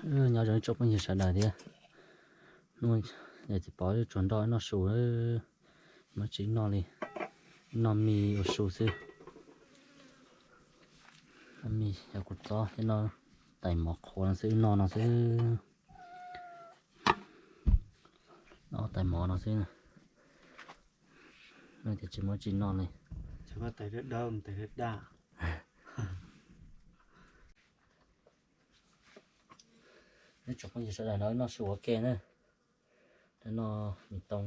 Nyob zoo ib tsoom phooj ywg sawv daws thiab. Hnub no txiv Pov tsuas nrog wb noj su, muaj tsis noj li, noj mis ua su xwb. Noj mis yog kuv txob thiab noj tais mov qhuav no xwb, wb noj no xwb. Noj tais mov no xwb. Noj tias tsis muaj tsis noj li. Neb tsoom phooj ywg sawv daws no noj su ua ke na. Noj mis tooj,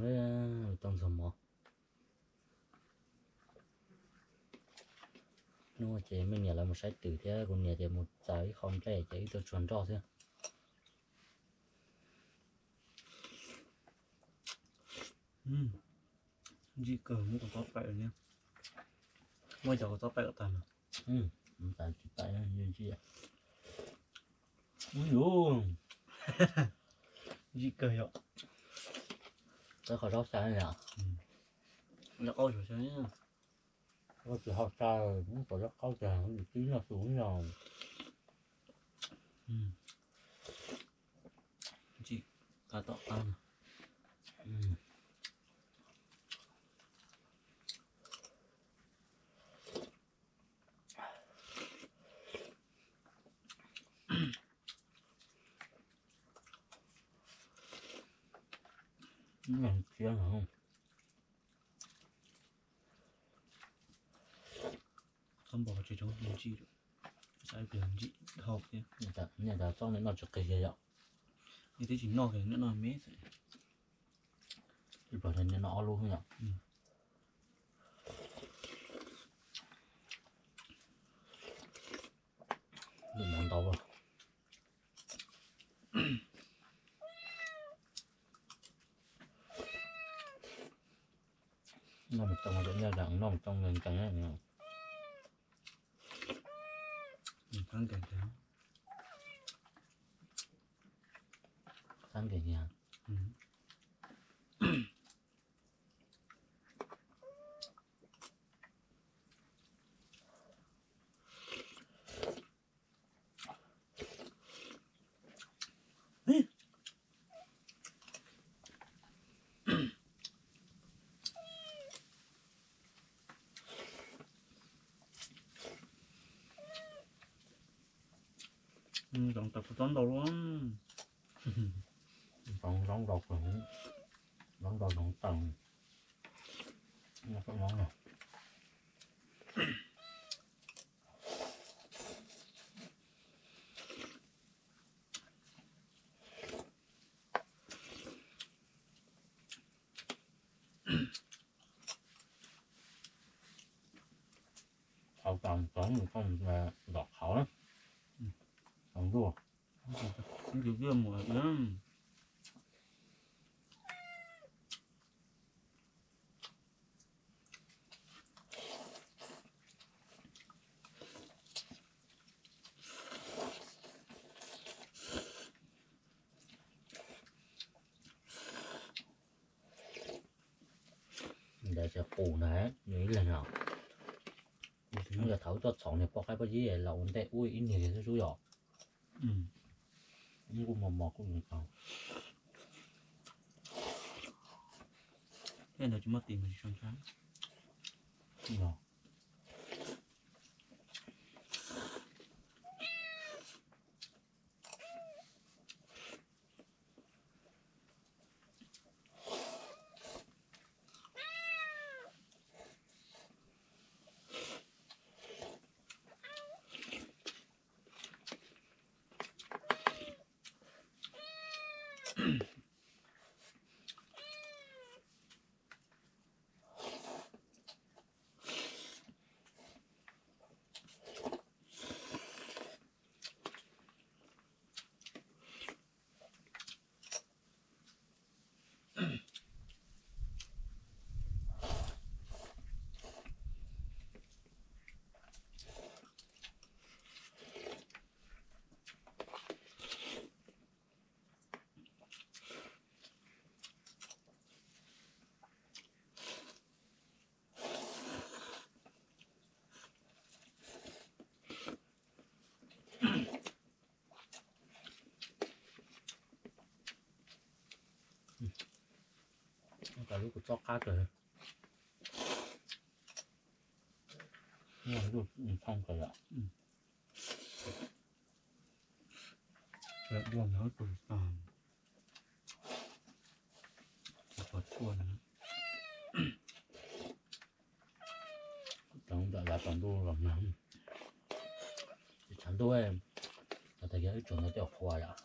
mis tooj ntxuag mov. Hnub no ces me niam lawv mus saib twm thiab kuv niam tias mus txaws ib qho nplej ces wb tuaj tsuag nroj xwb. Ntsim kawg, muab kuv txob paim ni. Muab cov kuv txob paim kom tag mas. Tsis paim, ntsim. Ntsim kawg yom. Txob qhov zaub xav yom. Zaub qaub xav. Ua tsis hauj sai, muab cov zaub qaub tag, tib noj su no. Ntsim, qab tom qab. Txob npua tsis tshua ntsim, ntsim dhau thiab. Niam tas txob no noj tsis qis kiag yom. Nws twb tsis noj kiag, noj me xwb. Ib plag niam noj ob lub yom. Noj mov ntau. Noj mus txog, noj mus txog nkees nkees. Thab nkees thiab. Zoov tau kuv txob ntau lawm. Zoov ntau, zoov ntau zoov tau. Qhauv tas txoov mus koj ntom qhauv na. Qhauv ntuj. Ntawd ces qus ntag, nws ib leeg os. Yog thaum wb tuaj txhom niag poj qaib poj yib los ua ntej ub ib niag xwb xwb yom. Kuj mos mos kuj nws tau. Tej ntawd tsis muaj tis mas tsis so ntshai. Lub kua txob qab kawg. Ntuj, thooj kawg yom. Lawm dua nyob tus tag. Tus qhov tshuaj na. Tau ntawm lav tsaus ntuj los nag. Ces tshav ntuj, tag kis wb tsuas ntawd tej qhua yom.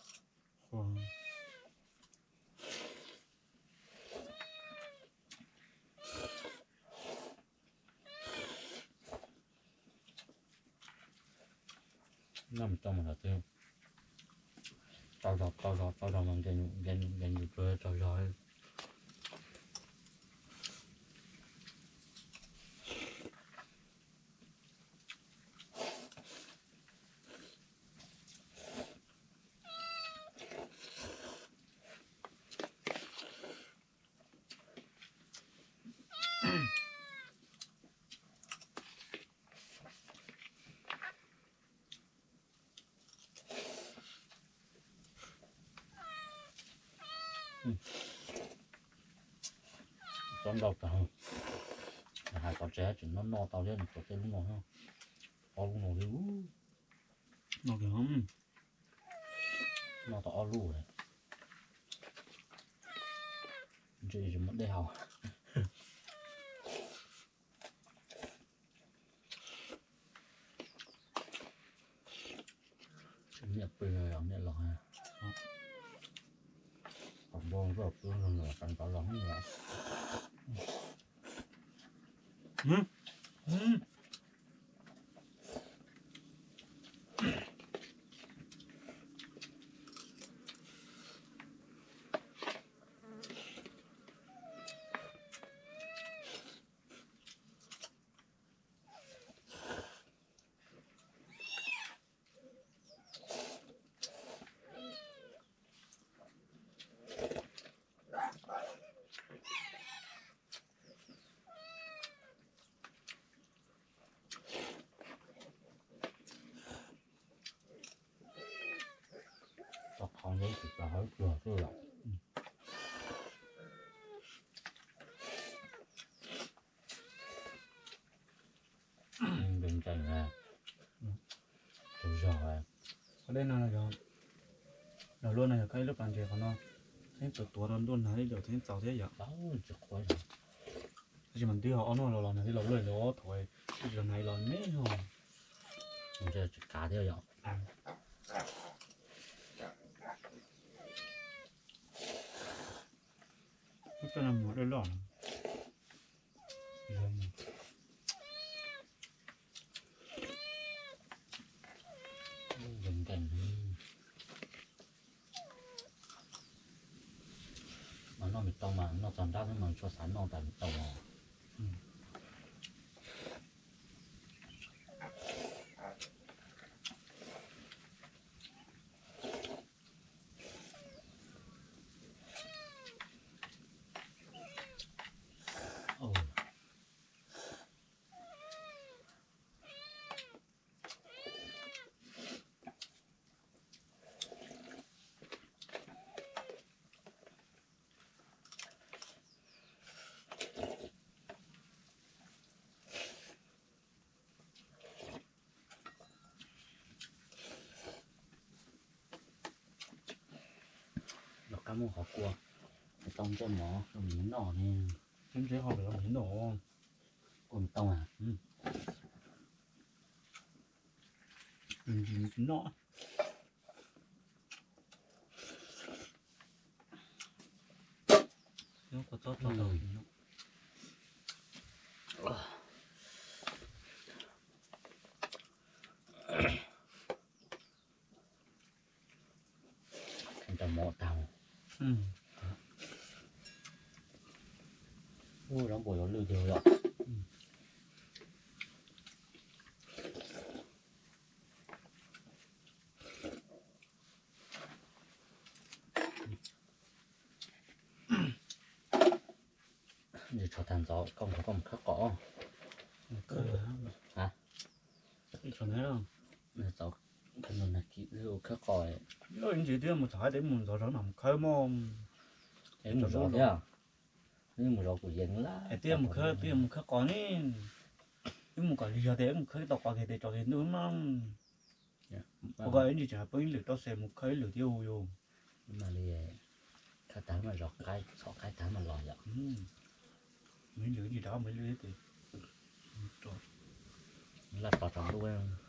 Noj mus tau mas lawm twb tau zog, tau zog, tau zog mas nkees nkees nkees tsuas tau zog. Tsob ntau tag, hais tau tsev tseem noj noj tau thiab, nws tsuas tej lub no, ob lub no li. Noj kiag, noj tau ob lub, ntshe tsis muaj dej haus. Niam pw, niam los, tom npoo pw, tov los los. Tau qhov neb tsis tau hawb pluag xwb yom. Nkees nkees na. Tus zog. Qhov dej no yog, los luaj no yog koj ib lub pas ntses qhov no, txheeb tuav tuav rau ntuj nag ib lub txheeb txaus thiab yom. Tab sis mas twb ho ob hnub los los nag thiab los luaj li thaum twb tsis los nag los me ho. Ntshe tsis kav thiab yom. Lub caij no mus dej loj. Nkees nkees. Mas noj me tooj mas noj txog nrab xwb mas tsuas xav noj tas me tooj os. Los qab muab qhov kua, tau ntsej mov rau me noj ne. Ntsej ho rau me noj. Kua me tooj a. Ntsis tsis noj. Kua txob txob tau. Ntau mov tag. Ub, zaub npua yuav lwj tiag yom. Ntshe tshuav tag ntxov koj mus, koj mus khawb qos. Ha? Txov khawb qos. Ntsis twb mus txog haib dev mus ntxov zog mam mus khawb mog. Es mus zov thiab. Mus zov kuv yees lawm. Twb mus khawb, twb mus khawb qos ne. Twb mus kom lig zog tes mus khawb tau qos kiag tes tso kiag ntuj no. Ua koj ib ntsis tseem poob ib lwm rau xes mus khawb ib lwm thiab hu yus. Mas li khawb tag mas zov qaib, txhom qaib tag mas los yom. Mus ib lwm ntsis rov mus ib lwm tes laj tos tsaus ntuj.